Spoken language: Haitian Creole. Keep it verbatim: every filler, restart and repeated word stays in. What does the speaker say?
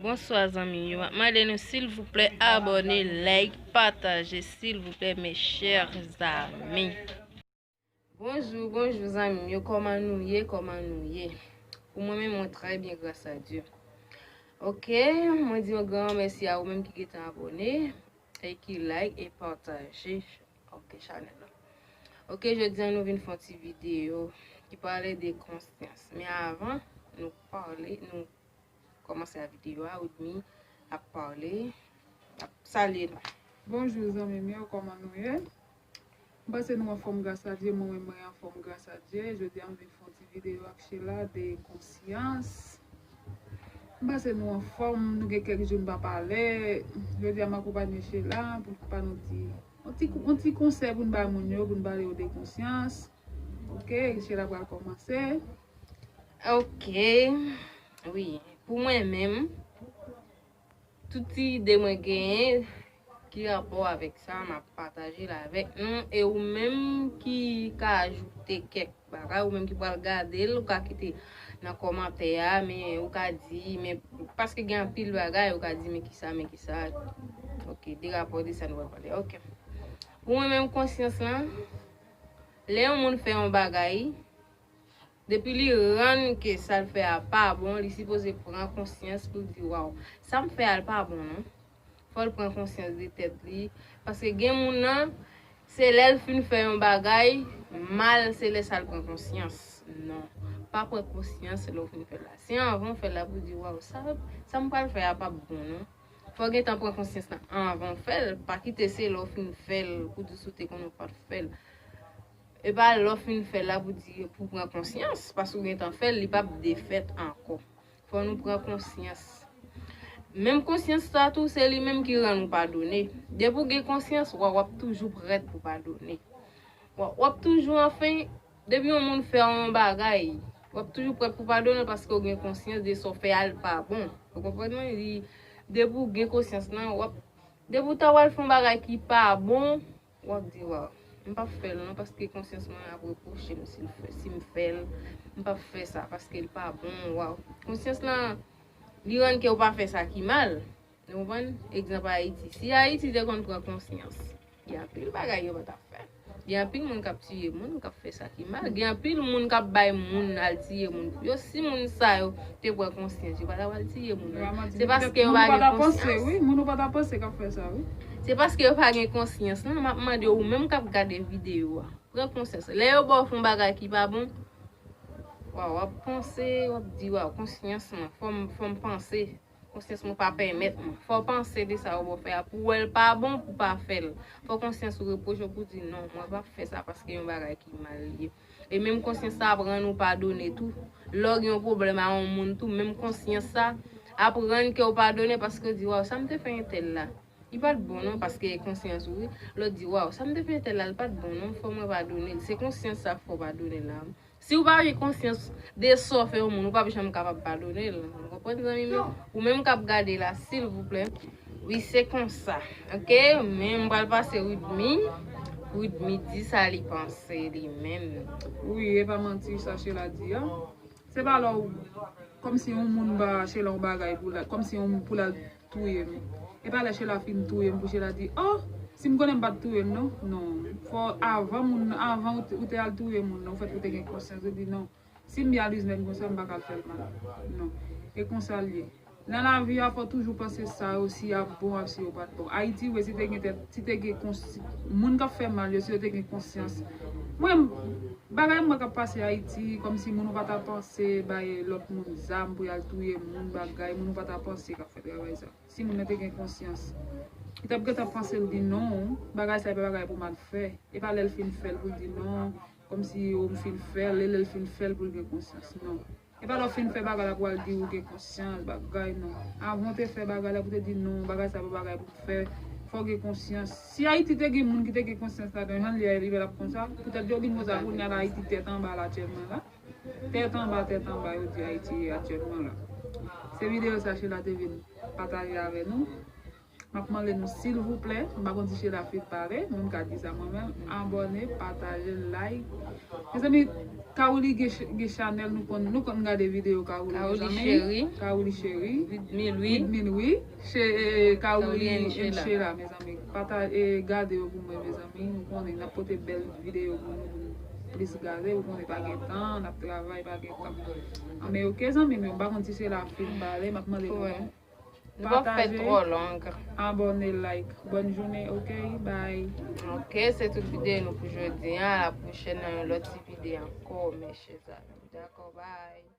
Bonswa zanmi m yo, m ap mande nou silvouplè abòne, like, pataje silvouplè mes chers amis. Bonjou, bonjou zanmi m yo, kòman nou ye, kòman nou ye? Pou mwen menm, mwen trè byen, gras a Dye. Ok, mwen di yon gran mèsi a ou menm ki gentan abòne, e ki like, e pataje, ok, chanèl la. Ok, jodi a nou vin fè yon ti videyo ki pale de konsyans. Men avan nou pale, nou kòmanse a videyo a, Widmi ap pale, ap salye nou. Bonjou zanmi m yo, kòman nou ye? M panse nou anfòm gras a Dye, mwen menm mwen anfòm gras a Dye. Jodi a m vin fè yon ti videyo ak Sheila de konsyans. M panse nou anfòm, nou gen kèk jou n pa pale. Jodi a m akonpanye Sheila pou pa nou di yon ti, yon ti konsèy pou n bay moun yo, pou n pale yo de konsyans. Ok, Sheila pral kòmanse. Ok, wi, pou mwen menm, tout ti ide mwen genyen ki rapò avèk sa, m ap pataje l avèk nou. E ou menm ki ka ajoute kèk bagay, ou menm ki pral gade l, ou ka kite nan kòmantè a, men ou ka di, men paske gen anpil bagay, ou ka di, men kisa, men kisa. Ok, de rapò de sa nou pral pale. Ok. Pou mwen menm, konsyans lan, lè yon moun fè yon bagay, depi li rann ke sa l fè a pa bon, li sipoze pran konsyans pou l di, waw, sa m fè a l pa bon non. Fò l pran konsyans de tèt li. Paske gen moun nan, se lè l fin fè yon bagay mal, se lè sa l pran konsyans. Non. Pa pran konsyans lè w fin fè l la. Se anvan w fè l la pou w di, waw, sa, sa m pral fè a p ap bon non. Fò w gentan pran konsyans lan anvan w fè l. Pa kite se lè w fin fè l pou di si w te konnen w pa t fè l. E pa lè w fin fè l la pou di, pou pran konsyans, paske w gentan fè l, li p ap defèt ankò. Fò nou pran konsyans. Menm konsyans sa tou, se li menm ki rann ou padone. Depi w gen konsyans, w ap toujou prèt pou padone. W ap toujou, anfen, depi yon moun fè w yon bagay, w ap toujou prèt pou padone l paske w gen konsyans de sa w fè a l pa bon. Ou konprann mwen? Li, depi w gen konsyans lan, w ap, depi w ta pral fè yon bagay ki pa bon, w ap di, waw, m p ap fè l non, paske konsyans mwen ap repwoche m si l fè, si m fè l, m p ap fè sa, paske l pa bon, waw. Konsyans lan, li rann ke w pa fè sa ki mal. Ou konprann? Egzanp Ayiti. Si Ayiti te konn pran konsyans, gen anpil bagay yo pa t ap fè. Gen anpil moun k ap tiye moun, k ap fè sa ki mal. Gen anpil moun k ap bay moun al tiye moun pou yo. Si moun sa yo te pran konsyans, yo pa t ap al tiye moun nan. Se paske yo pa gen konsyans. Wi, moun ou pa t ap panse k ap fè sa, wi. Se paske yo pa gen konsyans lan. M ap mande ou menm k ap gade videyo a, pran konsyans. Lè yo ba w fè yon bagay ki pa bon, waw, w ap panse, w ap di, waw, konsyans mwen, fò m, fò m panse. Konsyans mwen pa pèmèt mwen. Fò w panse de sa yo ba w fè a pou w wè l pa bon, pou w pa fè l. Fò konsyans ou repwoche w pou w di, non, mwen p ap fè sa paske yon bagay ki mal li ye. E menm konsyans sa ap rann ou padone tou. Lè w gen yon pwoblèm a yon moun tou, menm konsyans sa ap rann ke w padone paske w di, waw, sa m te fè entèl la, li pa t bon non, paske konsyans ou, wi. Lè w di, waw, sa m te fè entèl la, li pa t bon non, fò mwen padone l. Se konsyans sa k fè w padone l la. Si w pa gen konsyans de sa w fè yon moun, ou p ap janm kapab padone l. Ou konprann, zanmi m yo? Ou menm k ap gade la, silvouplè. Wi, se konsa. Ok? Men m pral pase Widmi. Widmi di sa li panse li menm. Wi, e pa manti sa Sheila di a. Se pa lè w, kòmsi yon moun ba Sheila yon bagay pou la, kòmsi yon moun pou l al touye m. E pa lè Sheila fin touye m pou Sheila di, oh, si m konnen m pa t touye l non. Non. Fò avan moun, avan ou te, ou te al touye moun nan, ou fèt ou te gen konsyans, ou di non. Si m byen al izmèn konsa, m pa ka al fè l mal. Non. E konsa l ye. Nan lavi a, fò toujou panse sa yo, si y ap bon ak si yo pa t bon. Ayiti, wi, si te gen tèt, si te gen konsi-, moun k ap fè mal yo, si yo te gen konsyans. Mwen, bagay mwen k ap pase Ayiti, kòmsi moun ou pa ta panse bay lòt moun zam pou y al touye moun, bagay, moun ou pa ta panse k ap fè travay sa. Si moun nan te gen konsyans, li t ap gentan panse l di non, bagay sa e pa bagay pou m al fè. E pa lè l fin fè l pou l di non, kòmsi o m fin fè l, e lè l fin fè l pou l gen konsyans. Non. E pa lè w fin fè bagay la pou al di ou gen konsyans, bagay non. Avan w te fè bagay la pou te di non, bagay sa pa bagay pou m fè, fò w gen konsyans. Si Ayiti te gen moun ki te gen konsyans ladan, jan l ye a, li pral ap konsa, poutèt yo vin konsa kounye a la, Ayiti tèt anba la aktyèlman la. Tèt anba, tèt anba, yo di Ayiti ye aktyèlman la. Se videyo sa Sheila te vin pataje avè nou. M ap mande nou silvouplè, m pa konn si Sheila fin pale, men m ka di sa mwen menm, abòne, pataje, like. Mezanmi, Kaouli gen ch- gen chanèl, nou konn nou konn gade videyo Kaouli, Kaouli mezanmi. Cheri. Kaouli Cheri. Vidmil, wi. Vidmil, wi. Che- eh, Kaouli Kaouli and and Sheila. Sheila, mezanmi. Pataje, gade yo pou mwen, mezanmi. Nou konnen n ap pote bèl videyo pou nou plis gade, ou konnen pa gen tan, n ap travay, pa gen tan. Anben, oke, zanmi m yo, m pa konn si Sheila fin pale, m ap mande nou Nou pa fè pataje, twò long. Abòne, like. Bòn jounen, oke? Bye. Ok, se tout videyo nou pou jodi an. A la pwochèn nan yon lòt ti videyo ankò, mes chers amis. Dakò, bye.